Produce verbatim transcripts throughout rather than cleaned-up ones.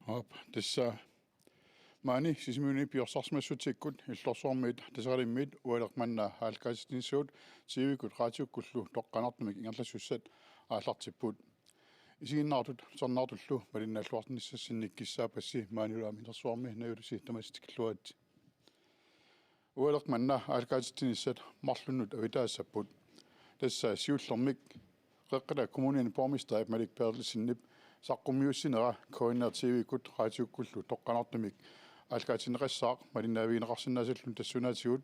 Aap, tassa maani Sisimiuni piorsarsimassutikkut illorsuarmiit Taseralimmiit ualeq manna aallakaatitsinissaat T V-kkut raatiukkullu toqqaannartumik ingerlassussat aallartipput. Isiginnaartut tusarnaartullu malinnaalluarnissassinnik kissaappassi maanilu aamma illorsuarmi najuutassi tamassi tikilluaritsi. Ualeq manna aallakaatitsinissat marlunnut avitaassapput. Tassa siullermik Qeqqata Kommuniani borgmesteri Malik Berthelsenip saqqummiussinera K N R T V-kkut raatiukkullu toqqaannartumik aallakaatinneqassaaq malinnaavigineqarsinnaassallugu tassuunaatigut.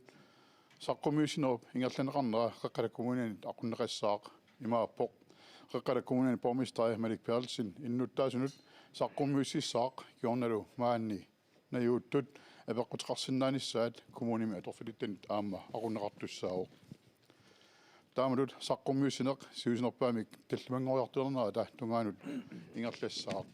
Saqqummiussinerup ingerlanneqarnera Qeqqata Kommunianit aqunneqassaaq imaappoq: Qeqqata Kommuniani borgmesteri Malik Berthelsen innuttaasunut saqqummiussissaaq kingornalu maani najuuttut apeqquteqarsinnaanissaat kommunimi atorfilittanit aamma aqunneqartussaavoq. Taamatut saqqummiussineq siusinnerpaamik tallimanngoriartulernerata tungaanut ingerlassaaq.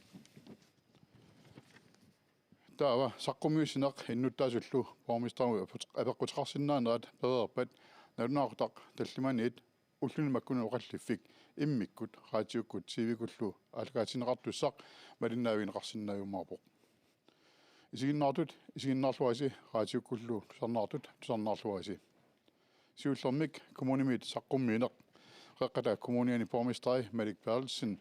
Taava saqqummiussineq innuttaasullu borgmesterimut apeqquteqarsinnaanerat pereerpat nalunaaqutaq tallimaniit ulluni makkunani oqalliffik immikkut raatiukkut T V-kkullu aallakaatinneqartussaq malinnaavigineqarsinnaajumaarpoq. Isiginnaartut isiginnaarluarisi, raatiukkullu tusarnaartut tusarnaarluarisi. Siullermik kommunimiit saqqummiineq Qeqqata Kommuniani borgmesteri Malik Berthelsen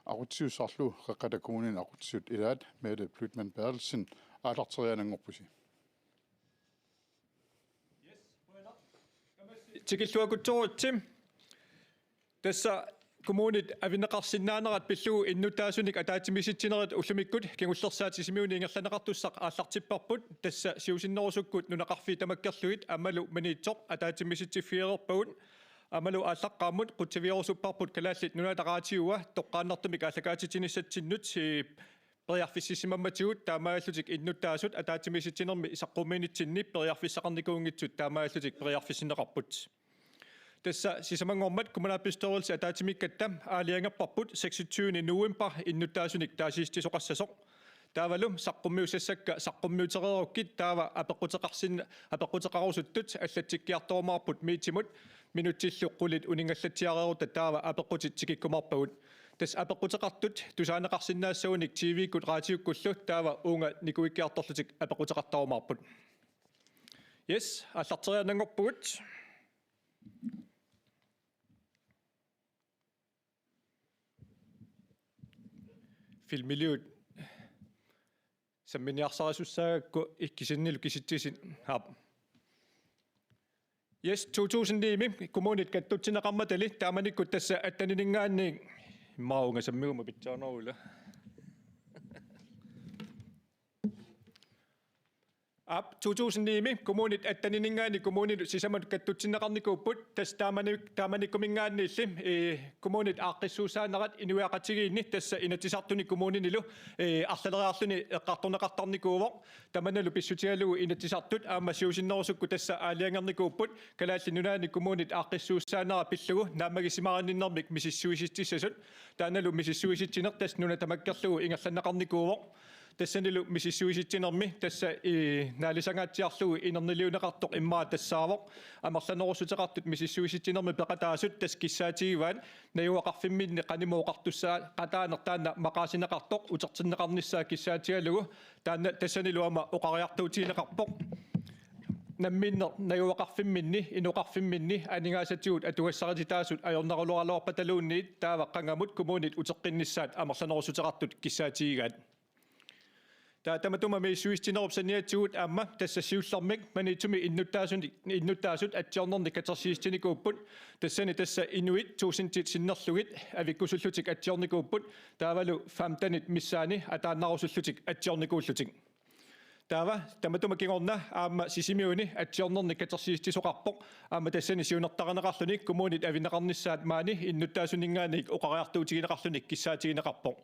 aqutsisussarlu Qeqqata Kommuniani aqutsisut ilaat Mette Blüdmann Berthelsen aallarteriaannanngorpusi. Tikilluakutsooritsi. Tassa kommunit avinneqarsinnaanerat pillugu innuttaasunik ataatsimiisitsinerit ullumikkut kingullersaat Sisimiuni ingerlanneqartussaq aallartipparput. Tassa siusinnerusukkut nunaqarfiit tamakkerlugit aammalu Maniitsoq ataatsimiisitsiffigereerpagut. Aammalu aallaqqaammut qutsavigerusupparput Kalaallit Nunaata Raatiua toqqaannartumik aallakaatitsinissatsinnut, ee, periarfississimammatigut, taamaalillutik innuttaasut ataatsimiisitsinermi saqqummiinitsinni periarfissaqarnikuunngitsut taamaalillutik periarfissinneqarput. Tassa sisamanngormat kommunalbestyrelsi ataatsimiikkatta aalajangerparput seksogtyvende november innuttaasunik taasiissisoqassasoq. Taavalu saqqummiussassakka saqqummiutereerukkit taava apeqquteqarsin-, apeqquteqarusuttut allatsikkiartorumaarput Miitimut minutsillu qulit uninngallatsiareerutta taava apeqqutit tikikkumaarpagut. Tassa apeqquteqartut tusaaneqarsinnaassagunik T V-kkut raatiukkullu taava uunga nikuikkiartorlutik apeqquteqartarumaarput. Yes, aallarteriaannanngorpugut. Filmiliut samminiarsarisussaagakku ikkusinnilu kisitsisit. Aap. Yes, to tusind ni-mi kommunit kattutsinneqarmatali taamanikkut tassa attenininngaanniit, immaqa uunga sammiguma pitsaanerullugu. Aap, to tusind ni-mi kommunit attenininngaanniit kommuninut sisamanut kattutsinneqarnikuupput, tassa taamani-, taamanikkuminngaanniilli, ee, kommunit aaqqissuussaanerat inuiaqatigiinni tassa Inatsisartuni kommuninilu, ee, arlaleriarluni eqqartorneqartarnikuuvoq. Tamannalu pissutigalugu Inatsisartut aamma siusinnerusukkut tassa aalajangernikuupput Kalaallit Nunaanni kommunit aaqqissuussaanera pillugu naammagisimaarinninnermik misissuisitsissasut. Taannalu misissuisitsineq tassa nuna tamakkerlugu ingerlanneqarnikuuvoq. Tassanilu misissuisitsinermi tassa, ee, naalisangaatsiarlugu inerniliuneqartoq immaqa tassaavoq. Amerlanerussuteqartut misissuisitsinermi peqataasut tassa kissaatigivaat najugaqarfimminni qanimut oqartussaaqataaneq taanna maqaasineqartoq utertinneqarnissaa kissaatigalugu, taanna tassanilu aamma oqariartuutigineqarpoq. Namminneq najugaqarfimminni, inoqarfimminni aningaasatigut atugassarititaasut ajorneruleraluarpataluunniit taava qangamut kommunit uteqqinnissaat amerlanerussuteqartut kissaatigigaat. Taava tamatuma misissuisitsinerup saniatigut aamma tassa siullermik Maniitsumi innuttaasunik, innuttaasut atsiornernik katersiisitsinikuupput. Tassani tassa inuit tuusintit sinnerlugit avikkusullutik atsiornikuupput. Taavalu femtenit missaanni ataannarusullutik atsiornikuullutik. Taava tamatuma kingorna aamma Sisimiuni atsiornernik katersiisitsisoqarpoq. Aamma tassani siunertarineqarluni kommunit avinneqarnissaat maani innuttaasuninngaanniit oqariartuutigineqarluni kissaatigineqarpoq.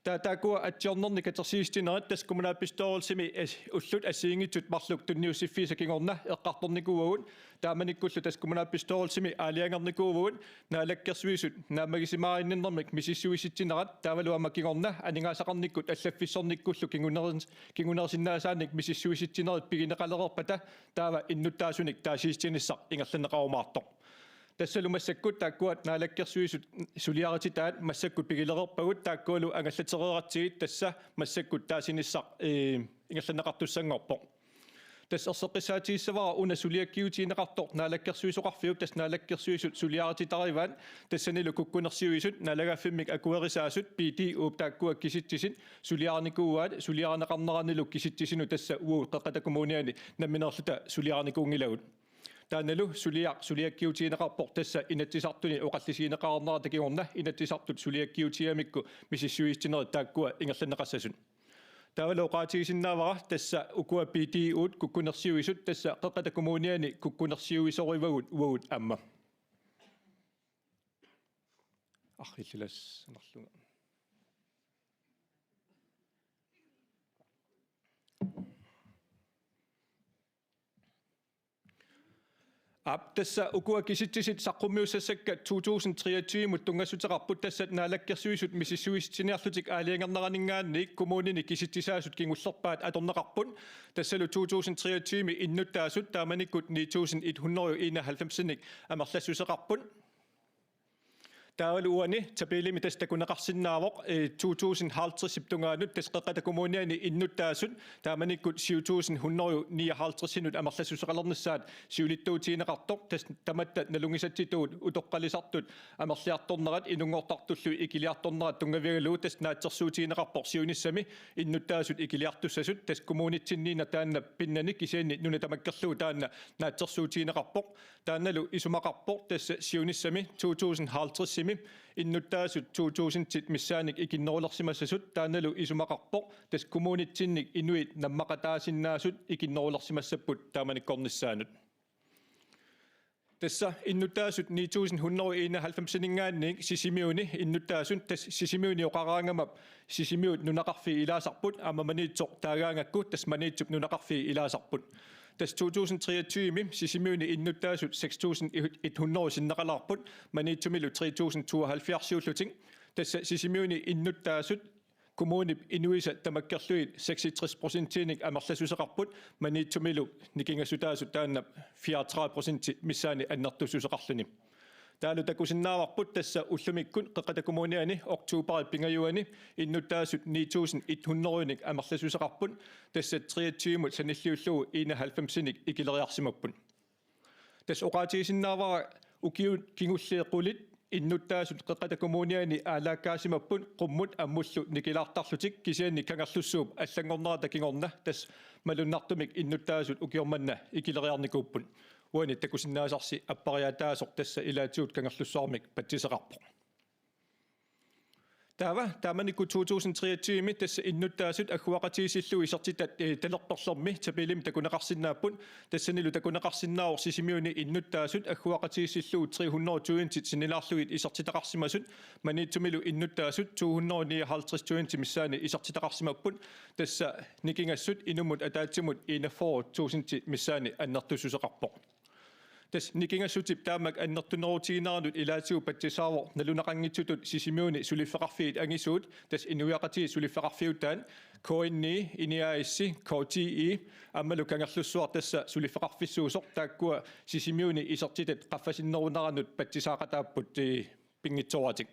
Taava taakkua atsiornernik katersiisitsinerit tassa kommunalbestyrelsimi as-, ullut assigiinngitsut marluk tunniussiffiisa kingorna eqqartornikuuagut. Taamanikkullu tassa kommunalbestyrelsimi aalajangernikuuvugut, Naalakkersuisut naammagisimaariinninnermik misissuisitsinerat taavalu aamma kingorna aningaasaqarnikkut allaffissornikkullu kingunerin-, kinguneersinnaasaanik misissuisitsinerit pigineqalereerpata taava innuttaasunik taasiisitsinissaq ingerlanneqarumaartoq. Tassalu massakkut taakkua Naalakkersuisut suliarititaat massakkut pigilereerpagut, taakkualu angallatereeratsigit tassa massakkut taasinissaq, ee, ingerlanneqartussanngorpoq. Tassa erseqqissaatigissavara una suliakkiutigineqartoq Naalakkersuisoqarfiup, tassa Naalakkersuisut suliarititarivaat, tassanilu kukkunersiuisut, naalagaaffimmik akuerisaasut, P D O-p taakkua kisitsisit suliarinikuuaat, suliarineqarneranilu kisitsisinut tassa uagut Qeqqata Kommuniani nammineerluta suliarinikuunngilagut. Taannalu suliaq suliakkiutigineqarpoq, tassa Inatsisartuni oqallisigineqareernerata kingorna Inatsisartut suliakkiutigigamikku misissuissinerit taakkua ingerlanneqassasut. Taavalu oqaatigisinnaavara tassa ukua P D O-t kukkunersiuisut, tassa Qeqqata Kommuniani kukkunersiuisorivagut uagut aamma. Arriillilaassanerlunga. Aap, tassa ukua kisitsisit saqqummiussassakka to tusind treogtyve-mut tunngassuteqarput, tassa Naalakkersuisut misissuissitsiniarlutik aalajangerneraninngaanniit kommunini kisitsisaasut kingullerpaat atorneqarput. Tassalu to tusind treogtyve-mi innuttaasut taamanikkut ni tusind et hundrede og enoghalvfems-inik amerlassuseqarput. Taavalu uani tabellimi tassa takuneqarsinnaavoq, eh, to tusind halvtreds-ip tungaanut tassa Qeqqata Kommuniani innuttaasut taamanikkut syv tusind hundrede nioghalvtreds-inut amerlassuseqalernissaat siulittuutigineqartoq, tassa tamatta nalunngisatsitut utoqqalisartut amerliartornerat inunngortartullu ikiliartornerat tunngavigalugu tassa naatsorsuutigineqarpoq siunissami innuttaasut ikiliartussasut, tassa kommunitsinniina taanna pinnani kisianni nuna tamakkerlugu taanna naatsorsuutigineqarpoq. Taannalu isumaqarpoq tassa siunissami to tusind halvtreds-imi innuttaasut to tusindit missaannik ikinnerulersimassasut, taannalu isumaqarpoq tassa kommunitsinnik inuit nammaqataasinnaasut ikinnerulersimassapput taamanikkornissaanut. Tassa innuttaasut ni tusind hundrede og enoghalvfems-ininngaanniit Sisimiuni innuttaasut, tassa Sisimiuni oqaraangama Sisimiut nunaqarfii ilaasarput, aamma Maniitsoq taagaangakku tassa Maniitsup nunaqarfii ilaasarput. Tassa to tusind treogtyve-mi Sisimiuni innuttaasut seks tusind et hundrede sinneqalaarput, Maniitsumilu tre tusind tooghalvfjerds-iullutik. Tassa Sisimiuni innuttaasut kommunip inuisa tamakkerlugit seksogtres procentiinik amerlassuseqarput, Maniitsumilu nikingassutaasut taanna fireogtredive procenti missaani annertussuseqarluni. Taavalu takusinnaavarput tassa ullumikkut Qeqqata Kommuniani oktoberip pingajuani innuttaasut ni tusind et hundrede-nik amerlassuseqarput, tassa treogtyve-mut sanilliullugu enoghalvfems-inik ikileriarsimapput. Tassa oqaatigisinnaavara ukiut kingulliit qulit innuttaasut Qeqqata Kommuniani aalaakkaasimapput qummut ammullu nikilaartarlutik, kisianni Kangerlussuup allanngornerata kingorna tassa malunnartumik innuttaasut ukioq manna ikileriarnikuupput. Uani takusinnaasarsi appariaataasoq tassa ilaatigut Kangerlussuarmik patsiseqarpoq. Taava taamanikkut to tusind treogtyve-mi tassa innuttaasut agguaqatigiissillugu isertitat, eh, talerperlermi tabellimi takuneqarsinnaapput, tassanilu takuneqarsinnaavoq Sisimiuni innuttaasut agguaqatigiissillugu tre hundrede tusind sinnilaarlugit isertitaqarsimasut, Maniitsumilu innuttaasut to hundrede nioghalvtreds tusind missaani isertitaqarsimapput, tassa nikingassut inummut ataatsimut enogfyrre tusind missaani annertussuseqarpoq. Tassa nikingassutip taamak annertunerutigineranut ilaatigut patsisaavoq naluneqanngitsutut Sisimiuni suliffeqarfiit angisuut, tassa inuiaqatigiit suliffeqarfiutaat, K N I, INI A/S, K T I, aammalu Kangerlussuaq tassa suliffeqarfissuusoq, taakkua Sisimiuni isertitat qaffasinneruneranut patsisaaqataapput, eh, pinngitsooratik.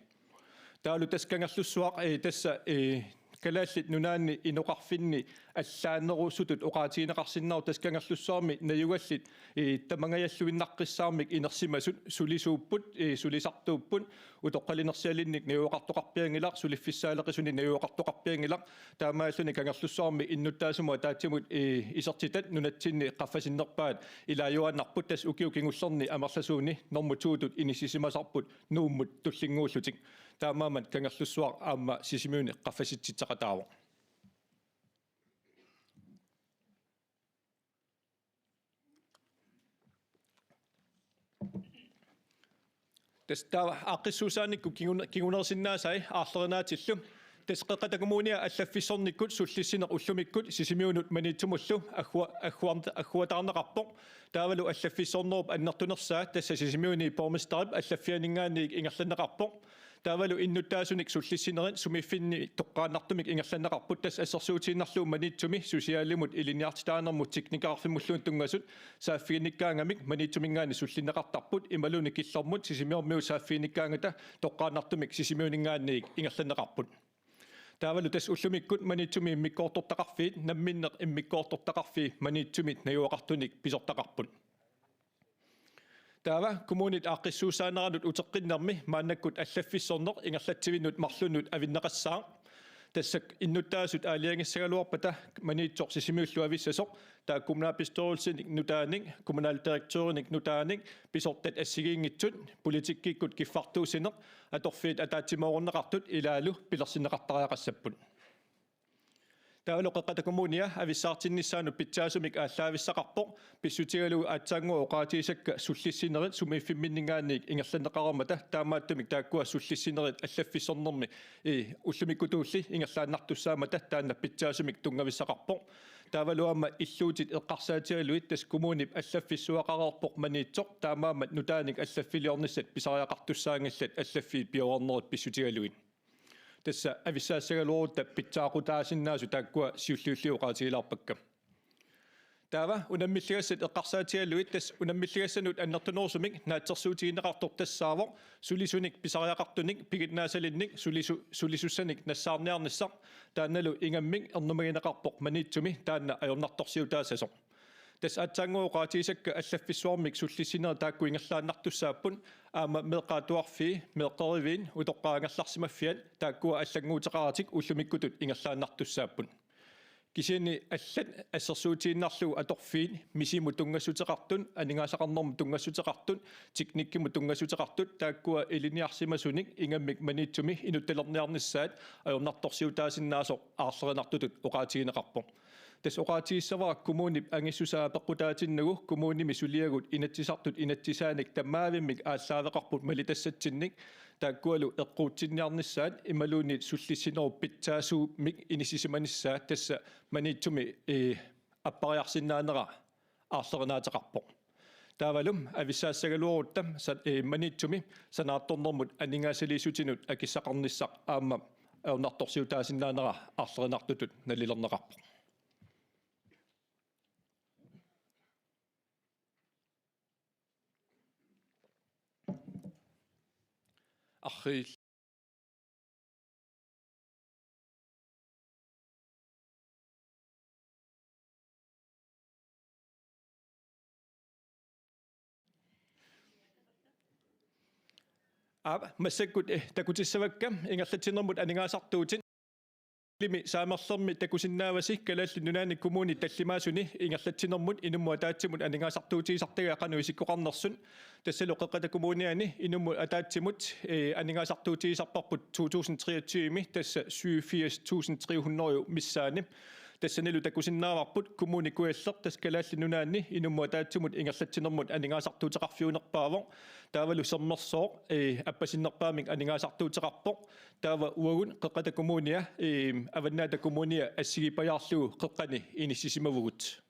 Taavalu tassa Kangerlussuaq, eh, tassa, eh, Kalaallit Nunaanni inoqarfinni allaanerusutut oqaatigineqarsinnaavoq, tassa Kangerlussuarmi najugallit, eh, tamangajalluinnaqqissaarmik inersimasut sulisuupput, eh, sulisartuupput, utoqqalinersialinnik najugaqartoqarpianngilaq, suliffissaaleqisunik najugaqartoqarpianngilaq, taamaalilluni Kangerlussuarmi innuttaasumut ataatsimut, eh, isertitat nunatsinni qaffasinnerpaat ilaajuaannarput, tassa ukiut kingullerni amerlasuuni normu to-tut inissisimasarput Nuummut tullinnguullutik. Taamaammat Kangerlussuaq aamma Sisimiuni qaffasitsisaqataavoq. Tassa taava aaqqissuussaannikkut kingun-, kingunersinnaasai aarlerinaatillu. Tassa Qeqqata Kommunia allaffissornikkut sullissineq ullumikkut Sisimiunut Maniitsumullu aggu-, agguar-, agguataarneqarpoq. Taavalu allaffissornerup annertunersaa tassa Sisimiuni borgmesterip allaffianinngaanniit ingerlanneqarpoq. Taavalu innuttaasunik sullissinerit sumiiffinni toqqaannartumik ingerlanneqarput, tassa assersuutigiinnarlugu Maniitsumi socialimut ilinniartitaanermut teknikerarfimmulluunniit tunngasut saaffiginnikkaangamik Maniitsuminngaanniit sullinneqartarput imaluunniit Killormut Sisimiormiut saaffiginnikkaangata toqqaannartumik Sisimiuninngaanniit ingerlanneqarput. Taavalu tassa ullumikkut Maniitsumi immikkoortortaqarfiit, namminneq immikkoortortaqarfii Maniitsumit najugaqartunik pisortaqarput. Taava kommunit aaqqissuussaaneranut uteqqinnermi maannakkut allaffissorneq ingerlatsivinnut marlunnut avinneqassaaq. Tassa innuttaasut aalajangissagaluarpata Maniitsoq Sisimiullu avissasoq, taava kommunalbestyrelsinik nutaanik, kommunaldirektørinik nutaanik, pisortat assigiinngitsut, politikkikkut kiffartuussineq, atorfiit ataatsimoorunneqartut ilaalu pilersinneqartariaqassapput. Taavalu Qeqqata Kommunia avissaartinnissaanut pitsaasumik aallaavissaqarpoq, pissutigalugu aatsaannguaq oqaatigisakka sullissinerit sumiiffimminninngaanniit ingerlanneqareermata, taamaattumik taakkua sullissinerit allaffissornermi, ii, ullumikkutulli ingerlaannartussaammata taanna pitsaasumik tunngavissaqarpoq. Taavalu aamma illuutit eqqarsaatigalugit tassa kommunip allaffissuaqareerpoq Maniitsoq, taamaammat nutaanik allaffiliornissat pisariaqartussaanngillat allaffiit pioreernerit pissutigalugit. Tassa avissaassagaluarutta pitsaaqutaasinnaasut taakkua siulliullugu oqaatigilaarpakka. Taava unammilligassat eqqarsaatigalugit tassa unammilligassanut annertunerusumik naatsorsuutigineqartoq tassaavoq sulisunik pisariaqartunik piginnaasalinnik sulisu-, sulisussanik nassaarniarnissaq, taannalu ingammik ernumagineqarpoq Maniitsumi taanna ajornartorsiutaassasoq. Tassa aatsaannguaq oqaatigisakka allaffissuarmik sullissinerit taakku ingerlaannartussaapput, aamma meeqqat atuarfii, meeqqeriviit, utoqqaat angerlarsimaffiat, taakkua allannguuteqaratik ullumikkutut ingerlaannartussaapput. Kisianni allat assersuutigiinnarlugu atorfiit misimut tunngassuteqartut, aningaasaqarnermut tunngassuteqartut, teknikkimut tunngassuteqartut, taakkua ilinniarsimasunik ingammik Maniitsumi inuttalerniarnissaat ajornartorsiutaasinnaasoq aarlerinartutut oqaatigineqarpoq. Tassa oqaatigissavara kommunip angissusaa peqqutaatinnagu kommunimi suliagut Inatsisartut inatsisaanik tamaavimmik aallaaveqarput malitassatsinnik, taakkualu eqquutsinniarnissaat imaluunniit sullissiniarnerup pitsaasumik inissisimanissaa tassa Maniitsumi, ee, appariarsinnaanera aarlerinaateqarpoq. Taavalu avissaassagaluarutta sa-, ee, Maniitsumi sanaartornermut aningaasaliissutinut akissaqarnissaq aamma ajornartorsiutaasinnaanera aarlerinartutut nalilerneqarpoq. Arriil. Aap, massakkut, eh, takutissavakka ingerlatsinermut aningaasartuutit. Limi saamerlermi takusinnaavasi Kalaallit Nunaanni Kommuni tallimaasuni ingerlatsinermut inummut ataatsimut aningaasartuutigisartagaa qanoq isikkoqarnersut. Tassalu Qeqqata Kommuniani inummut ataatsimut, eh, aningaasartuutigisarparput to tusind treogtyve-mi tassa syvogfirs tusind tre hundrede missaani. Tassanilu takusinnaavarput Kommune Kujalleq tassa Kalaallit Nunaanni inummut ataatsimut ingerlatsinermut aningaasartuuteqarfiunerpaavoq. Taavalu Sermersooq, eh, appasinnerpaamik aningaasartuuteqarpoq. Taava uagut Qeqqata Kommunia, eh, Avannaata Kommunia assigiipajaarlugu qeqqani inissisimavugut.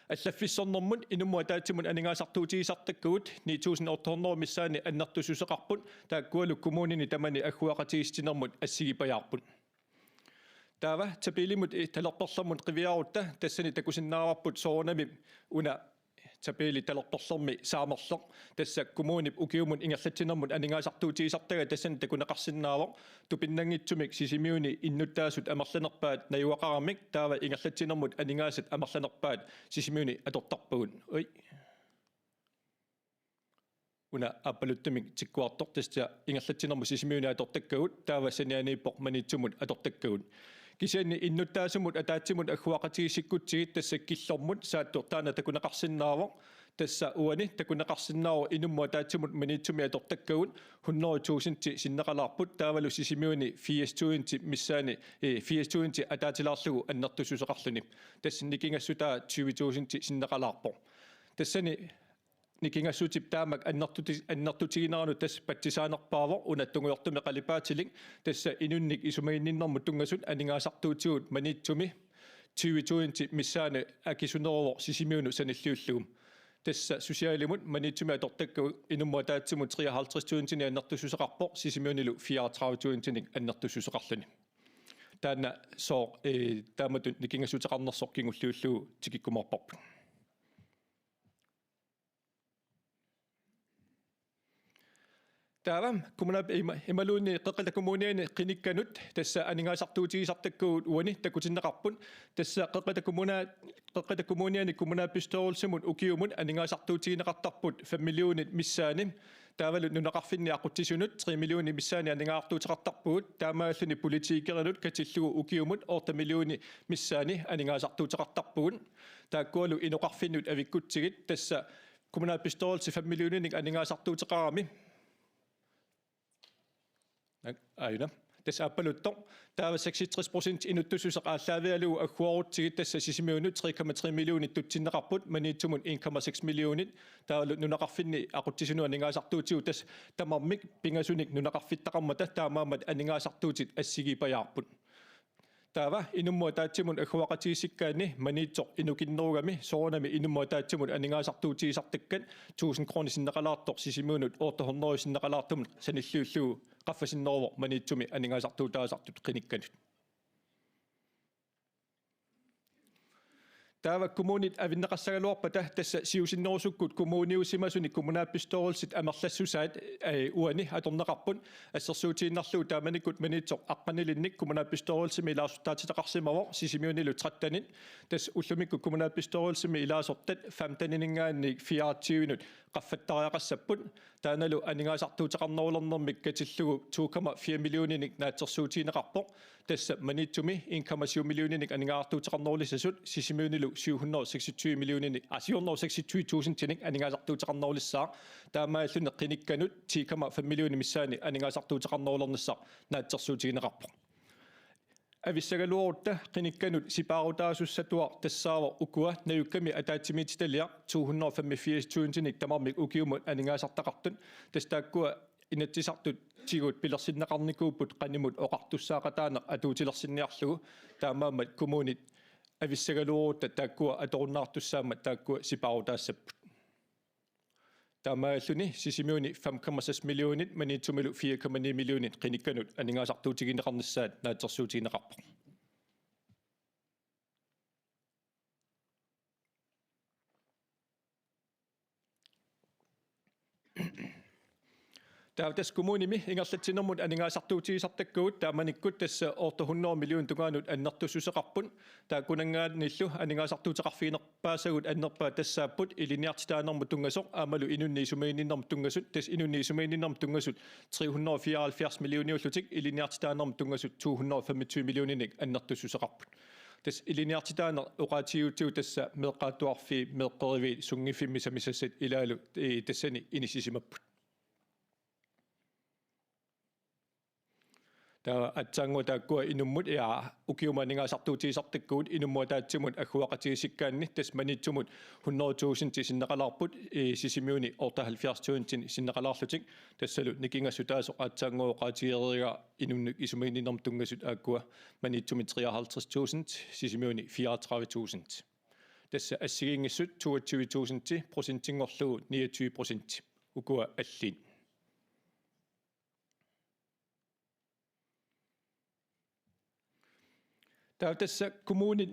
Allaffissornermut inummut ataatsimut aningaasartuutigisartakkagut ni tusind otte hundrede missaani annertussuseqarput, taakkualu kommunini tamani agguaqatigiissutinermut assigiipajaarput. Taava tabelimut, eh, talerperlermut qiviarutta tassani takusinnaavarput soorunami una tabeli talerperlermi saamerleq, tassa kommunip ukiumut ingerlatsinermut aningaasartuutigisartagaa tassani takuneqarsinnaavoq, tupinnanngitsumik Sisimiuni innuttaasut amerlanerpaat najugaqaramik, taava ingerlatsinermut aningaasat amerlanerpaat Sisimiuni atortarpagut. Ui. Una aappaluttumik tikkuartoq, tassa ingerlatsinermut Sisimiuni atortakkagut, taava sanianiippoq Maniitsumut atortakkagut. Kisianni innuttaasumut ataatsimut agguaqatigiissikkutsigit tassa Killormut Saattoq taanna takuneqarsinnaavoq. Tassa uani takuneqarsinnaavoq inummut ataatsimut Maniitsumi atortakkagut hundrede tusind sinneqalaarput, taavalu Sisimiuni firs tusind missaani, eh, firs tusind ataatilaarlugu annertussuseqarluni. Tassa nikingassutaa tyve tusind sinneqalaarpoq. Tassani nikingassutip taamak annertuti-, annertutigineranut tassa patsisaanerpaavoq una tungujortumik qalipaatilik, tassa inunnik isumaginninnermut tunngasut aningaasartuutigut Maniitsumi tyve tusind missaani akisuneruvoq Sisimiunut sanilliullugu. Tassa socialimut Maniitsumi atortakkagut inummut ataatsimut treoghalvtreds tusindinik annertussuseqarpoq, Sisimiunilu fireogtredive tusindinik annertussuseqarluni. Taanna sooq, eh, taamatut nikingassuteqarnersoq kingulliullugu tikikkumaarparput. Taava kommunal-, ima-, imaluunniit Qeqqata Kommuniani qinikkanut tassa aningaasartuutigisartakkagut uani takutinneqarput. Tassa Qeqqata Kommuna-, Qeqqata Kommuniani kommunalbestyrelsimut ukiumut aningaasartuutigineqartarput fem millionit missaanni. Taavalu nunaqarfinni aqutsisunut tre millionit missaanni aningaasartuuteqartarpugut. Taamaalilluni politikerinut katillugu ukiumut otte millionit missaanni aningaasartuuteqartarpugut. Taakkualu inoqarfinnut avikkutsigit tassa kommunalbestyrelsi fem millioninik aningaasartuuteqarami. Aajuna. Tassa aappaluttoq. Taava seksogtres procent inuttussuseq aallaavigalugu agguarutsigit tassa Sisimiunut tre komma tre millionit tutsinneqarput, Maniitsumut en komma seks millionit. Taavalu nunaqarfinni aqutsisunut aningaasartuutigut tassa tamarmik pingasunik nunaqarfittaqarmata taamaammat aningaasartuutit assigiipajaarput. Taava inummut ataatsimut agguaqatigiissikkaanni Maniitsoq inukinnerugami soorunami inummut ataatsimut aningaasartuutigisartakkat tusind kroner sinneqalaartoq Sisimiunut otte hundrede sinneqalaartumut sanilliullugu qaffasinneruvoq Maniitsumi aningaasartuutaasartut qinikkanut. Taava kommunit avinneqassagaluarpata tassa siusinnerusukkut kommuniusimasunik kommunalbestyrelsit amerlassusaat, eh, uani atorneqarput, assersuutigiinnarlugu taamanikkut Maniitsoq aqqanilinnik kommunalbestyrelsimi ilaasortaatitaqarsimavoq Sisimiunilu trettenit, tassa ullumikkut kommunalbestyrelsimi ilaasortat femtenininngaanniit fireogtyvenut qaffattariaqassapput. Taannalu aningaasartuuteqarnerulernermik katillugu to komma fire millioninik naatsorsuutigineqarpoq. Tassa Maniitsumi en komma syv millioninik aningaasartuuteqarnerulissasut, Sisimiunilu syv hundrede og seksogtyve millioninik, ah, syv hundrede og seksogtyve tusindinik aningaasartuuteqarnerulissaaq. Taamaalilluni qinikkanut ti komma fem millionit missaanni aningaasartuuteqarnerulernissaq naatsorsuutigineqarpoq. Avissagaluarutta qinikkanut sipaarutaasussatuaq tassaavoq ukua najukkami ataatsimiititaliaq to hundrede og femogfirs tusindinik tamarmik ukiumut aningaasartaqartut. Tassa taakkua Inatsisartut tiguut pilersinneqarnikuupput qanimut oqartussaaqataaneq atuutilersinniarlugu, taamaammat kommunit avissagaluarutta taakkua atorunnaartussaammat taakkua sipaarutaassapput. Taamaalilluni Sisimiuni fem komma seks millionit, Maniitsumilu fire komma ni millionit qinikkanut aningaasartuutigineqarnissaat naatsorsuutigineqarpoq. Taava tassa kommunimi ingerlatsinermut aningaasartuutigisartakkagut taamanikkut tassa otte hundrede millionit tungaanut annertussuseqarput. Taakkunanngaanniillu aningaasartuuteqarfiginerpaasagut annerpaat tassaapput ilinniartitaanermut tunngasoq aammalu inunnik isumaginninnermut tunngasut, tassa inunnik isumaginninnermut tunngasut tre hundrede og fireoghalvfjerds millioniullutik, ilinniartitaanermut tunngasut to hundrede og femogtyve millioninik annertussuseqarput. Tassa ilinniartitaaneq oqaatigigutsigu tassa meeqqat atuarfiit, meeqqeriviit, sunngiffimmik sammisassat ilaalu, eh, tassani inissisimapput. Taava aatsaannguaq taakkua inummut, ja, ukiumut aningaasartuutigisartakkagut inummut ataatsimut agguaqatigiissikkaanni tassa Maniitsumut hundrede tusind sinneqalaarput, eh, Sisimiuni otteoghalvfjerds tusind sinneqalaarlutik. Tassalu nikingassutaasoq aatsaannguaq oqaatigereerigaa inunnik isumaginninnermut tunngasut aakkua, Maniitsumi treoghalvtreds tusind, Sisimiuni fireogtredive tusind. Tassa assigiinngissut toogtyve tusind, procentinngorlugu niogtyve procent. Ukua alliit. Taava tassa kommunit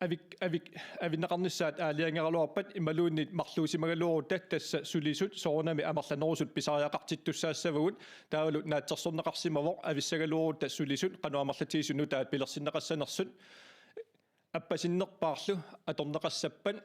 avik-, avik-, avinneqarnissaat aalajangeraluarpat imaluunniit marluusimagaluarutta tassa sulisut soorunami amerlanerusut pisariaqartittussaassavagut, taavalu naatsorsorneqarsimavoq avissagaluarutta sulisut qanoq amerlatigisut nutaat pilersinneqassanersut. Appasinnerpaarlu atorneqassappat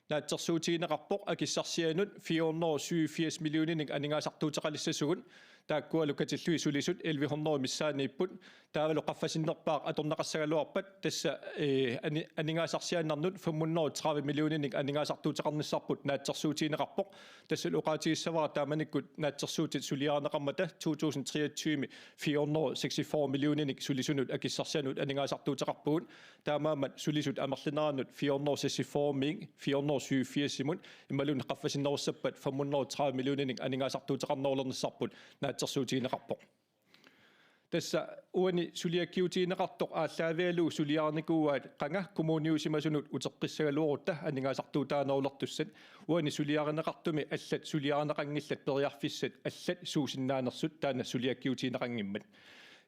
naatsorsuutigineqarpoq akissarsianut fire hundrede og syvogfirs millioninik aningaasartuuteqalissasugut, taakkualu katillugit sulisut elleve hundrede missaanniipput, taavalu qaffasinnerpaaq atorneqassagaluarpat tassa, eh, ani-, aningaasarsiaannarnut fem hundrede og tredive millioninik aningaasartuuteqarnissarput naatsorsuutigineqarpoq. Tassa oqaatigissavara taamanikkut naatsorsuutit suliarineqarmata to tusind treogtyve fire hundrede og seksogfyrre millioninik sulisunut akissarsianut aningaasartuuteqarpugut. Taamaammat sulisut amerlanerannut fire hundrede og seksogfyrre-miit fire hundrede og syvogfirs-imut imaluunniit qaffasinnerussappat fem hundrede og tredive millioninik aningaasartuuteqarnerulernissarput naatsorsuutigineqarpoq. Tassa uani suliakkiutigineqartoq aallaavigalugu suliarinikuuaat qanga kommuniusimasunut uteqqissagaluarutta aningaasartuutaanerulertussat. Uani suliarineqartumi allat suliarineqanngillat periarfissat allat suusinnaanersut taanna suliakkiutigineqanngimmat.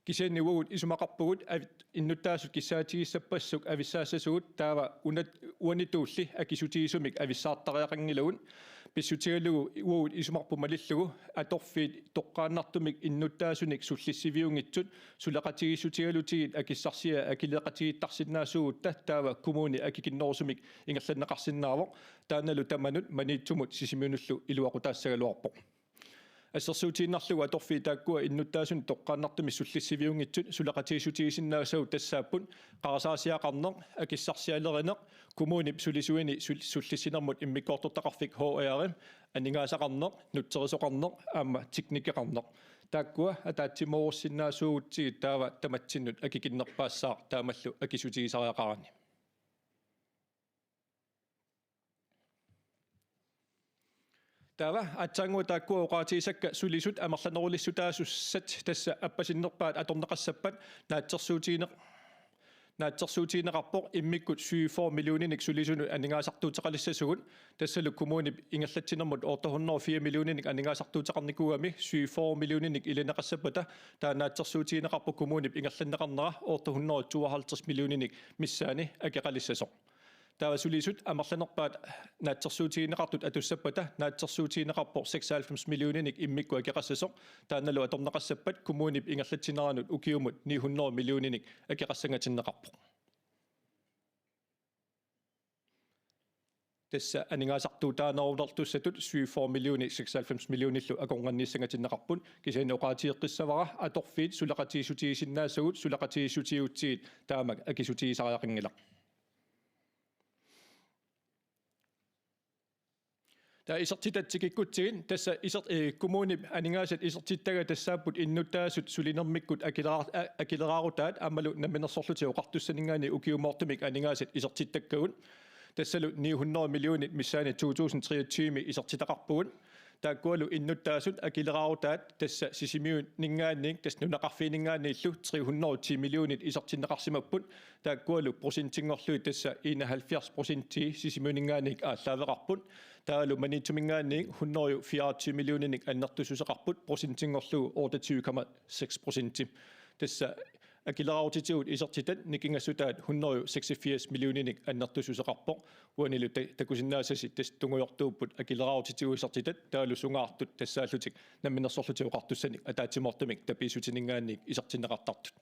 Kisianni uagut isumaqarpugut avit innuttaasut kissaatigissappassuit avissaassasugut taava una-, uanituulli akisutigisumik avissaartariaqanngilagut. Pissutigalugu uagut isumarput malillugu atorfiit toqqaannartumik innuttaasunik sullissiviunngitsut suleqatigiissutigalutigit akissarsiat akileeqatigiittarsinnaasuugutta taava kommuni akikinnerusumik ingerlanneqarsinnaavoq, taannalu tamanut Maniitsumut Sisimiunullu iluaqutaassagaluarpoq. Assersuutigiinnarlugu atorfiit taakkua innuttaasunit toqqaannartumik sullissiviunngitsut suleqatigiissutigisinnaasagut tassaapput qarasaasiaqarneq, akissarsialerineq, kommunip sulisuini sul-, sullissinermut immikkoortortaqarfik H R, aningaasaqarneq, nutserisoqarneq aamma teknikeqarneq. Taakkua ataatsimoorussinnaasuugutsigit taava tamatsinnut akikinnerpaassaaq taamallu akisutigisariaqarani. Taava aatsaannguaq taakkua oqaatigisakka sulisut amerlanerulissutaasussat tassa appasinnerpaat atorneqassappat naatsorsuutigineq-, naatsorsuutigineqarpoq immikkut syvogfyrre millioninik sulisunut aningaasartuuteqalissasugut, tassalu kommunip ingerlatsinermut otte hundrede og fire millioninik aningaasartuuteqarnikuugami syvogfyrre millioninik ilineqassappata taava naatsorsuutigineqarpoq kommunip ingerlanneqarnera otte hundrede og tooghalvtreds millioninik missaani akeqalissasoq. Taava sulisut amerlanerpaat naatsorsuutigineqartut atussappata naatsorsuutigineqarpoq seksoghalvfems millioninik immikkut akeqassasoq, taannalu atorneqassappat kommunip ingerlatsineranut ukiumut ni hundrede millioninik akeqassangatinneqarpoq. Tassa aningaasartuutaanerulertussatut syvogfyrre millionit seksoghalvfems millionillu akornanniissangatinneqarput, kisianni oqaatigeqqissavara atorfiit suleqatigiissutigisinnaasagut suleqatigiissutigigutsigit taamak akisutigisariaqanngilaq. Taava isertitat tikikkutsigit tassa iser-, eh, kommunip aningaasat isertittagaat tassaapput innuttaasut sulinermikkut akilera-, a-, akileraarutaat aammalu Namminersorlutik Oqartussaninngaanniit ukiumoortumik aningaasat isertittakkagut. Tassalu ni hundrede millionit missaani to tusind treogtyve isertitaqarpugut. Taakkualu innuttaasut akileraarutaat tassa Sisimiuninngaanniit, tassa nunaqarfiininngaanniillu tre hundrede og ti millionit isertinneqarsimapput. Taakkualu procentinngorlugit tassa enoghalvfjerds procenti Sisimiuninngaanniit aallaaveqarput. Taavalu Maniitsuminngaanniit hundrede og fireogtyve millioninik annertussuseqarput, procentinngorlugu otteogtyve komma seks procenti. Tassa akileraarutitigut isertitat nikingassutaat hundrede og seksogfirs millioninik annertussuseqarpoq. Uanilu ta-, takusinnaassasi tassa tungujortuupput akileraarutitigut isertitat taavalu sungaartut tassaallutik Namminersorlutik Oqartussanik ataatsimoortumik tapiissutiningaanniit isertinneqartartut.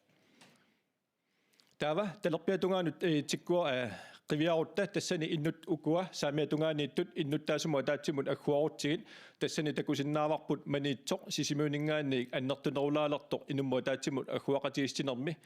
Taava talerpiata tungaanut, eh, tikkua, eh, qiviarutta tassani innuttut ukua saamiata tungaaniittut innuttaasumut ataatsimut agguarutsigit, tassani takusinnaavarput Maniitsoq Sisimiuninngaanniit annertunerulaalertoq inummut ataatsimut agguaqatigiissinermi.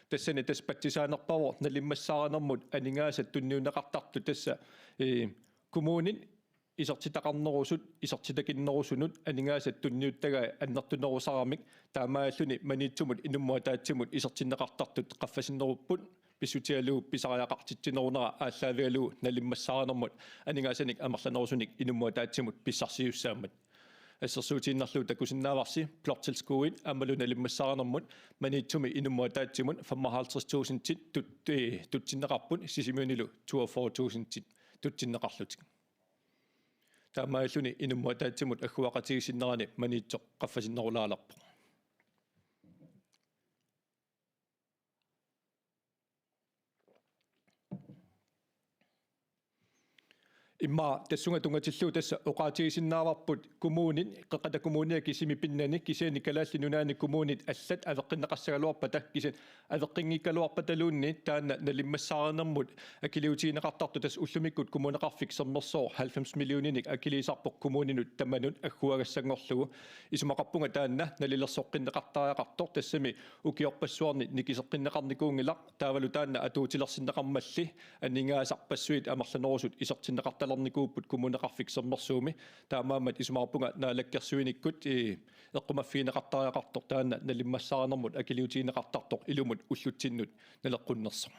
Tassani tassa patsisaanerpavoq nalimmassaarinermut aningaasat tunniunneqartartut tassa, eh, kommunit isertitaqarnerusut, isertitakinnerusunut aningaasat tunniuttagai annertunerusaramik, taamaalilluni Maniitsumut inummut ataatsimut isertinneqartartut qaffasinnerupput, pissutigalugu pisariaqartitsinerunera aallaavigalugu nalimmassaarinermut aningaasanik amerlanerusunik inummut ataatsimut pissarsisussaammat. Assersuutigiinnarlugu takusinnaavarsi bloktilskuddit aammalu nalimmassaarinermut Maniitsumi inummut ataatsimut femoghalvtreds tusindit tut-, eh, tutsinneqarput, Sisimiunilu toogfyrre tusindit tutsinneqarlutik. Taamaalilluni inummut ataatsimut agguaqatigiissinnerani Maniitsoq qaffasinnerulaalerpoq. Immaqa tassunga tunngatillugu tassa oqaatigiinnarparput kommunit, Qeqqata Kommunia kisimi pinnani, kisianni Kalaallit Nunaanni kommunit allat aveqqinneqassagaluarpata, kisianni aveqqinngikkaluarpataluunniit taanna nalimmassaarinermut akiliutigineqartartoq, tassa ullumikkut Kommuneqarfik Sermersooq halvfems millioninik akiliisarpoq kommuninut tamanut agguagassanngorlugu. Isumaqarpunga taanna nalilersoqqinneqartariaqartoq, tassami ukiorpassuarni nikiseqqinneqarnikuunngilaq, taavalu taanna atuutilersinneqarmalli aningaasarpassuit amerlanerusut isertinneqartalernikuupput Kommuneqarfik Sermersuumi. Taamaammat isumaqarpunga naalakkersuinikkut, ii, eqqumaffigineqartariaqartoq taanna nalimmassaarinermut akiliutigineqartartoq ilumut ullutsinnut naleqqunnersoq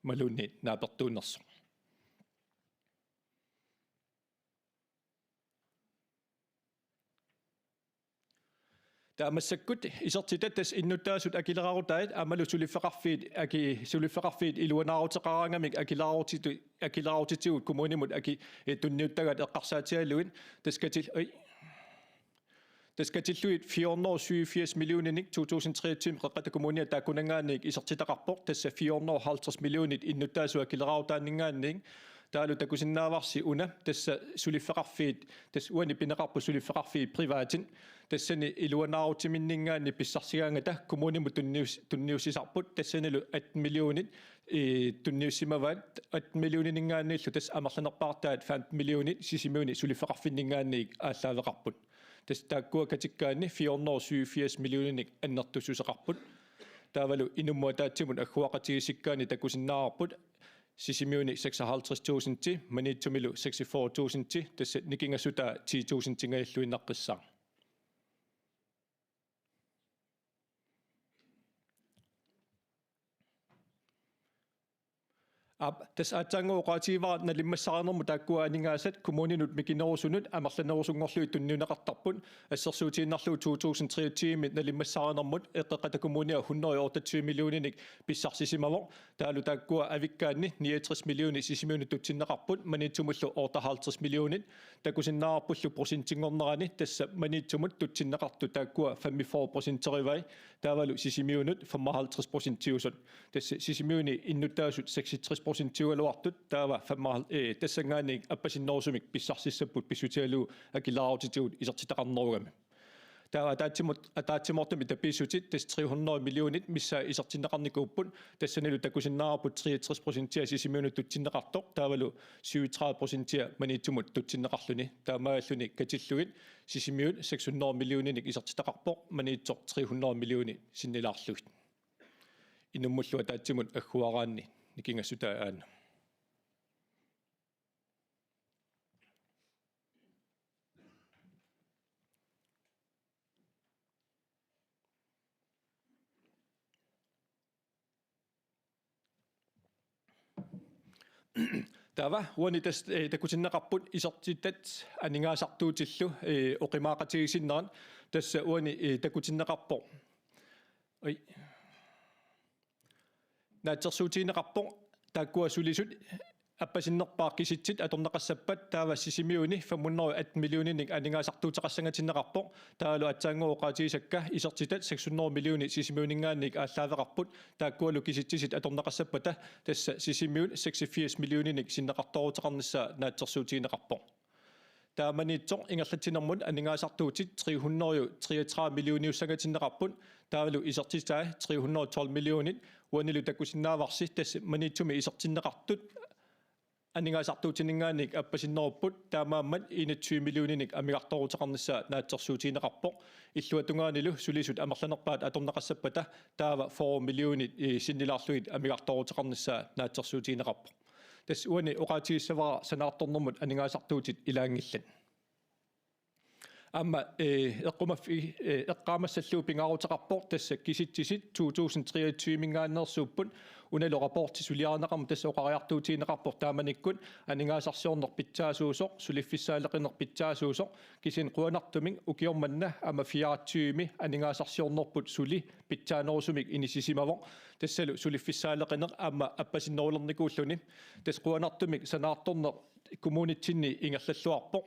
imaluunniit naapertuunnersoq. Taava massakkut isertitat tassa innuttaasut akileraarutaat aammalu suliffeqarfiit aki-, suliffeqarfiit iluanaaruteqaraangamik akileraarutitu-, akileraarutitigut kommunimut aki-, eh, tunniuttagaat eqqarsaatigalugit tassa katil-, oj. Tassa katillugit fire hundrede og syvogfirs millioninik to tusind treogtyve Qeqqata Kommunia taakkunanngaanniit isertitaqarpoq, tassa fire hundrede og halvtreds millionit innuttaasut akileraarutaanninngaanniit. Taavalu takusinnaavarsi una tassa suliffeqarfiit, tassa uani pineqarput suliffeqarfiit privatit, tassani iluanaarutiminninngaanniit pissarsigaangata kommunimut tunnius-, tunniussisarput, tassanilu atten millionit, eh, tunniussimavaat, atten millioninngaanniillu tassa amerlanerpaartaat femten millionit Sisimiuni suliffeqarfinninngaanniit aallaaveqarput. Tassa taakkua katikkaanni fire hundrede og syvogfirs millioninik annertussuseqarput. Taavalu inummut ataatsimut agguaqatigiissikkaanni takusinnaavarput Sisimiuni seksoghalvtreds tusind, Maniitsumilu seksogfyrre tusind, tassa nikingassutaa ti tusindingajalluinnaqqissaaq. Aap, tassa aatsaannguaq oqaatigivara nalimmassarinermut taakkua aningaasat kommuninut mikinerusunut amerlanerusunngorlugit tunniunneqartarput, assersuutigiinnarlugu to tusind treogtyve nalimmassarinermut Qeqqata Kommunia hundrede og otteogtyve millioninik pissarsisimavoq. Taavalu taakkua avikkaanni niogtres millionit Sisimiunut tutsinneqarput, Maniitsumullu otteoghalvtreds millionit. Takusinnaavarpullu procentinngornerani tassa Maniitsumut tutsinneqartut taakkua femogfyrre procenterivai, taavalu Sisimiunut femoghalvtreds procentiusut. Tassa Sisimiuni innuttaasut seksogtres procentiugaluartut, taava femoghalvtreds, eh, tassanngaanniit appasinnerusumik pissarsissapput pissutigalugu akileraarutitigut isertitaqarnerugami. Taava ataatsimut-, ataatsimoortumik tapiissutit tassa tre hundrede millionit missaat isertinneqarnikuupput, tassanilu takusinnaavarput treogtres procentia Sisimiunut tutsinneqartoq, taavalu syvogtredive procentia Maniitsumut tutsinneqarluni. Taamaalilluni katillugit Sisimiut seks hundrede millioninik isertitaqarpoq, Maniitsoq tre hundrede millionit sinnilaarlugit. Inummullu ataatsimut agguaraanni nikingassutaa aana. Taava uani tassa, eh, takutinneqarput isertitat aningaasartuutillu, eh, oqimaaqatigiissinnerat, tassa uani, eh, takutinneqarpoq. Oj. Naatsorsuutigineqarpoq taakkua sulisut appasinnerpaat kisitsit atorneqassappat, taava Sisimiuni fem hundrede og atten millioninik aningaasartuuteqassangatinneqarpoq, taavalu aatsaannguaq oqaatigisakka isertitat seks hundrede millionit Sisimiuninngaanniit aallaaveqarput, taakkualu kisitsisit atorneqassappata tassa Sisimiut seksogfirs millioninik sinneqartooruteqarnissaa naatsorsuutigineqarpoq. Taava Maniitsoq ingerlatsinermut aningaasartuutit tre hundrede og treogtredive millioniussangatinneqarput, taavalu isertitai tre hundrede og tolv millionit, uanilu takusinnaavarsi tassa Maniitsumi isertinneqartut aningaasartuutininngaanniit appasinnerupput, taamaammat enogtyve millioninik amigartooruteqarnissaa naatsorsuutigineqarpoq, illuatungaanilu sulisut amerlanerpaat atorneqassappata taava fyrre millionit, eh, sinnilaarlugit amigartooruteqarnissaa naatsorsuutigineqarpoq. Tassa uani oqaatigissavara sanaartornermut aningaasartuutit ilaanngillat. Aamma, eh, eqqumaffi-, eh, eqqaamassallugu pingaaruteqarpoq tassa kisitsisit to tusind treogtyve-minngaanneersuupput, unalu rapporti suliarineqarmat tassa oqariartuutigineqarpoq taamanikkut aningaasarsiorneq pitsaasuusoq, suliffissaaleqineq pitsaasuusoq, kisianni qujanartumik ukioq manna aamma fireogtyvemi aningaasarsiornerput suli pitsaanerusumik inissisimavoq, tassalu suliffissaaleqineq aamma appasinnerulernikuulluni. Tassa qujanartumik sanaartorneq kommunitsinni ingerlalluarpoq.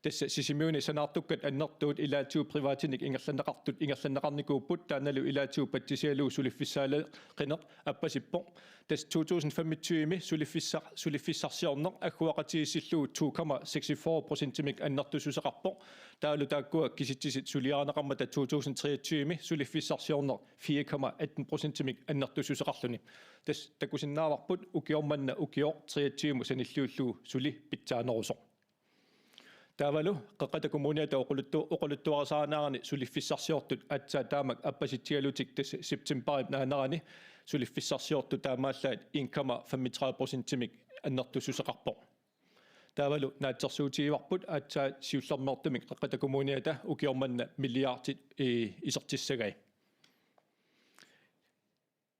Tassa Sisimiuni sanaartukkat annertuut ilaatigut privatinik ingerlanneqartut ingerlanneqarnikuupput, taannalu ilaatigut patsisigalugu suliffissaaleqineq appasippoq. Tassa to tusind femogtyve suliffissa-, suliffissarsiorneq agguaqatigiissillugu to komma seksogfyrre procentimik annertussuseqarpoq. Taavalu taakkua kisitsisit suliarineqarmata to tusind treogtyve suliffissarsiorneq fire komma atten procentimik annertussuseqarluni. Tassa takusinnaavarput ukioq manna ukioq treogtyvemut sanilliullugu suli pitsaanerusoq. Taavalu Qeqqata Kommuniata oqaluttu-, oqaluttuarisarinerani suliffissarsiortut aatsaat taamak appasitsigalutik tassa septembarip naanerani suliffissarsiortut taamaallaat en komma femogtredive procentimik annertussuseqarpoq. Taavalu naatsorsuutigivarput aatsaat siullermeertumik Qeqqata Kommuniata ukioq manna milliardit, eh, isertissagai.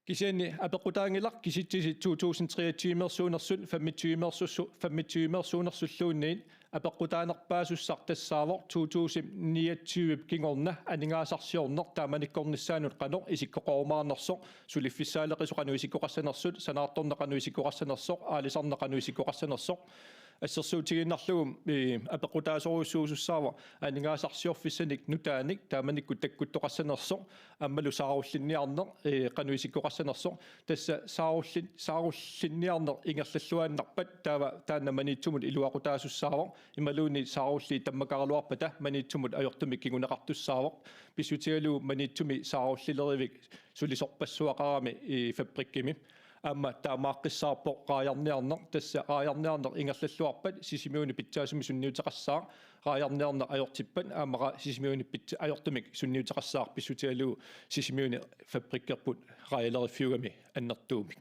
Kisianni apeqqutaanngilaq kisitsisit to tusind treogtyve-mersuunersut femogtyve-mersussu-, femogtyve-mersuunersulluunniit apeqqutaanerpaasussaq tassaavoq to tusind niogtyve kingorna aningaasarsiorneq taamanikkornissaanut qanoq isikkoqarumaarnersoq, suliffissaaleqisoq qanoq isikkoqassanersoq, sanaartorneq qanoq isikkoqassanersoq, aalisarneq qanoq isikkoqassanersoq. Assersuutigiinnarlugu, ee, apeqqutaasorujussuusussaavoq aningaasarsiorfissanik nutaanik taamanikkut takkuttoqassanersoq aammalu saarullinniarneq, ee, qanoq isikkoqassanersoq. Tassa saarullin-, saarullinniarneq ingerlalluinnarpat taava taanna Maniitsumut iluaqutaasussaavoq. Imaluunniit saarulliit tammakaraluarpata Maniitsumut ajortumik kinguneqartussaavoq. Pissutigalugu Maniitsumi saarullilerivik sulisorpassuaqarami, ee, fabrikkimi. Aamma taamaaqqissaarpoq raajarniarneq, tassa raajarniarneq ingerlalluarpat Sisimiuni pitsaasumik sunniuteqassaaq, raajarniarneq ajortippat aamma ra-, Sisimiuni pits-, ajortumik sunniuteqassaaq pissutigalugu Sisimiuni fabrikkerput raajaleriffiugami annertuumik.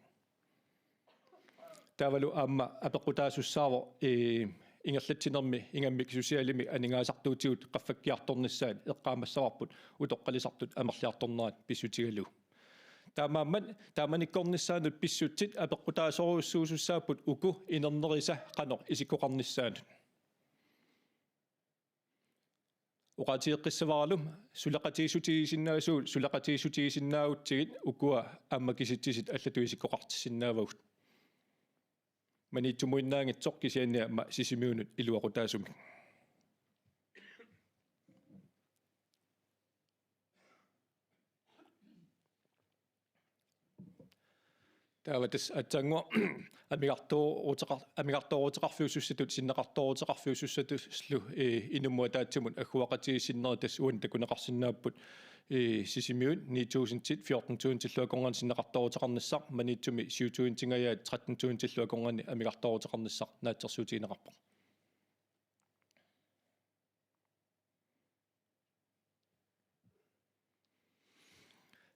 Taavalu aamma apeqqutaasussaavoq, ee, ingerlatsinermi ingammik socialimik aningaasartuutigut qaffakkiartornissaat eqqaamassavarput utoqqalisartut amerliartornerat pissutigalugu. Taamaammat taamanikkornissaanut pissutsit apeqqutaasorujussuusussaapput uku inernerisa qanoq isikkoqarnissaanut. Oqaatigeqqissavaralu suleqatigiissutigisinnaasugut, suleqatigiissutigisinnaagutsigit ukua aamma kisitsisit allatut isikkoqartissinnaavagut. Maniitsumuinnaanngitsoq kisianni aamma Sisimiunut iluaqutaasumik. Taava tassa aatsaannguaq amigartooruteqar-, amigartooruteqarfiusussatut sinneqartooruteqarfiusussatullu, ee, inummut ataatsimut agguaqatigiissinneri tassa uani takuneqarsinnaapput, ee, Sisimiut ni tusindit fjorten tusindillu akornanni sinneqartooruteqarnissaq, Maniitsumi syv tusindingajaat tretten tusindillu akornanni amigartooruteqarnissaq naatsorsuutigineqarpoq.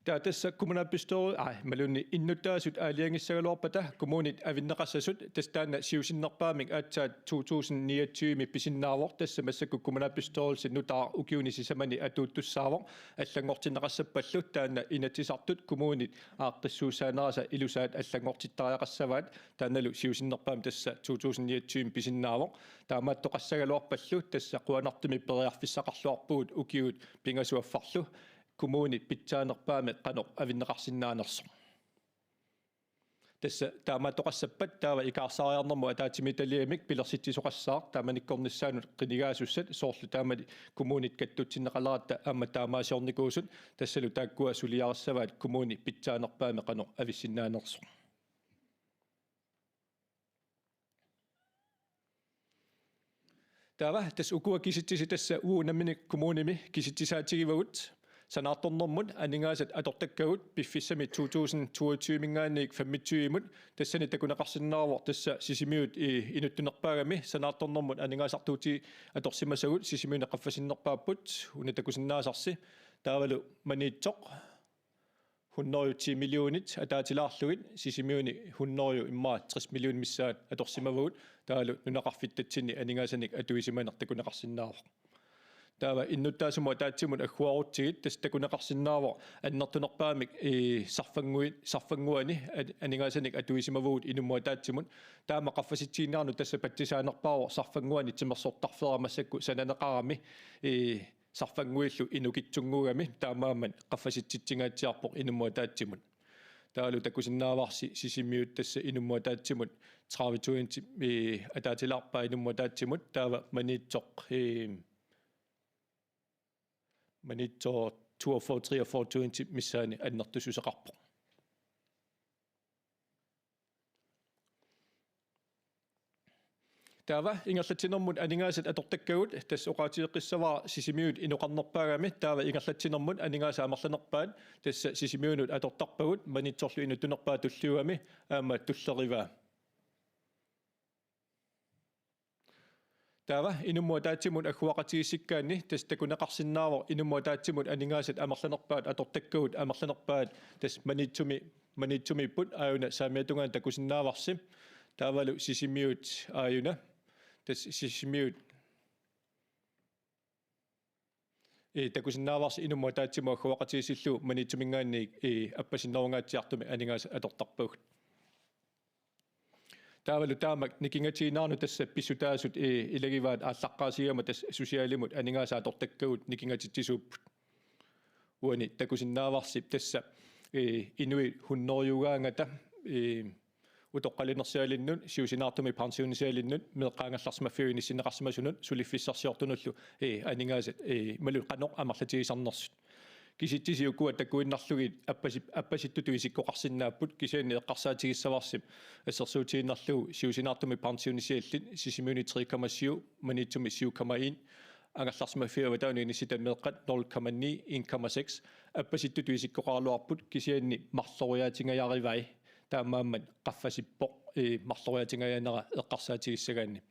Taava tassa kommunalbestyrel-, aa, imaluunniit innuttaasut aalajangissagaluarpata kommunit avinneqassasut, tassa taanna siusinnerpaamik aatsaat to tusind niogtyve-mi pisinnaavoq, tassa massakkut kommunalbestyrelsi nutaaq ukiuni sisamani atuuttussaavoq, allanngortinneqassappallu taanna Inatsisartut kommunit aaqqissuussaanerisa ilusaat allanngortittariaqassavaat, taannalu siusinnerpaamik tassa to tusind niogtyve-mi pisinnaavoq. Taamaattoqassagaluarpallu tassa qujanartumik periarfissaqarluarpugut ukiut pingasut affarlu kommunit pitsaanerpaamik qanoq avinneqarsinnaanersoq. Tassa taamaattoqassappat taava ikaarsaariarnermut ataatsimiititaliamik pilersitsisoqassaaq taamanikkornissaanut qinigaasussat, soorlu taamani kommunit kattutsinneqaleratta aamma taamaasiornikuusut, tassalu taakkua suliarissavaat kommunit pitsaanerpaamik qanoq avissinnaanersoq. Taava tassa ukua kisitsisit tassa uagut nammineq kommunimi kisitsisaatigivagut. Sanaartornermut aningaasat atortakkagut piffissami to tusind toogtyve-minngaanniit femogtyve-mut, tassani takuneqarsinnaavoq tassa Sisimiut i-, inuttunerpaagami sanaartornermut aningaasartuutit atorsimasagut Sisimiuni qaffasinnerpaapput, una takusinnaasarsi. Taavalu Maniitsoq hundrede og ti millionit ataatilaarlugit, Sisimiuni hundrede og immaqa tres millionit missaat atorsimavagut, taavalu nunaqarfittatsinni aningaasanik atuisimaneq takuneqarsinnaavoq. Taava innuttaasumut ataatsimut agguarutsigit tassa takuneqarsinnaavoq annertunerpaamik, ee, sarfannguit-, sarfannguani an-, aningaasanik atuisimavugut inummut ataatsimut. Taama qaffasitsiginninneranut tassa patsisaanerpaavoq sarfannguani timersortarfeeraq massakkut sananeqarami, ee, sarfannguillu inukitsunnguugami, taamaammat qaffasitsitsingaatsiarpoq inummut ataatsimut. Taavalu takusinnaavarsi Sisimiut tassa inummut ataatsimut tredive tusind, ee, ataatilaarpaa inummut ataatsimut, taava Maniitsoq, ee, Maniitsoq toogfyrre, treogfyrre tusind missaani annertussuseqarpoq. Taava ingerlatsinermut aningaasat atortakkagut, tassa oqaatigeqqissavara Sisimiut inoqarnerpaagami, taava ingerlatsinermut aningaasat amerlanerpaat tassa Sisimiunut atortarpagut, Maniitsorlu inuttunerpaaq tulliullugami aamma tullerivaa. Taava inummut ataatsimut agguaqatigiissikkaanni tassa takuneqarsinnaavoq inummut ataatsimut aningaasat amerlanerpaat atortakkagut, amerlanerpaat tassa Maniitsumi-, Maniitsumiipput, aajuna saamiata tungaanut takusinnaavarsi. Taavalu Sisimiut aajuna, tassa Sisimiut Ee, takusinnaavarsi inummut ataatsimut agguaqatigiissillugu Maniitsuminngaanniit, ee, appasinnerungaatsiartumik aningaasat atortarpagut. Taavalu taamak nikingatiginaarnut tassa pissutaasut, ee, ilagivaat aallaqqaasigama tassa socialimut aningaasat atortakkagut nikingatitsisuupput. Uani takusinnaavarsi tassa, ee, inuit hunnorujugaangata, ee, utoqqalinersialinnut, siusinaartumik pensionisialinnut, meeqqat angerlarsimaffiat inissinneqarsimasunut, suliffissarsiortunullu, ee, aningaasat, ee, imaluunniit qanoq amerlatigisarnersut. Kisitsisit ukua takuinnarlugit appasi-, appasittutut isikkoqarsinnaapput, kisianni eqqarsaatigissavarsi assersuutigiinnarlugu siusinaartumik pensionisiallit Sisimiuni tre komma syv, Maniitsumi syv komma en, angerlarsimaffiup avataanut inissittat meeqqat nul komma ni, en komma seks, appasittutut isikkoqaraluarput, kisianni marloriaatingajaravai, taamaammat qaffasippoq, ee, marloriaatingajanera eqqarsaatigissagaanni.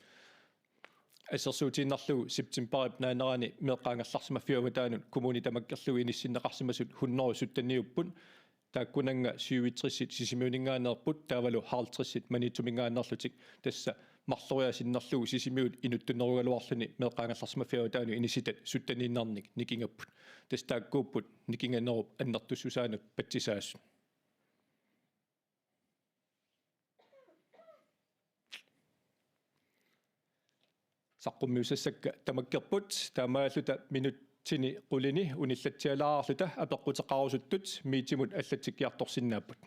Assersuutigiinnarlugu septemberip naanerani meeqqat angerlarsimaffiup avataanut kommuni tamakkerlugu inissinneqarsimasut hundrede sytteniupput, taakkunannga syvogtresit Sisimiuninngaanneerput, taavalu halvtredsit Maniitsuminngaanneerlutik, tassa marloriaasinnerlugu Sisimiut inuttunerugaluarluni meeqqat angerlarsimaffiup avataanut inissittat sytteniinnarnik nikingapput. Tassa taakkuupput nikinganerup annertussusaanut patsisaasut. Saqqummiussassakka tamakkerput, taamaalluta minutsini qulini unillatsialaarluta apeqquteqarusuttut Meetimut allatsikkiartorsinnaapput.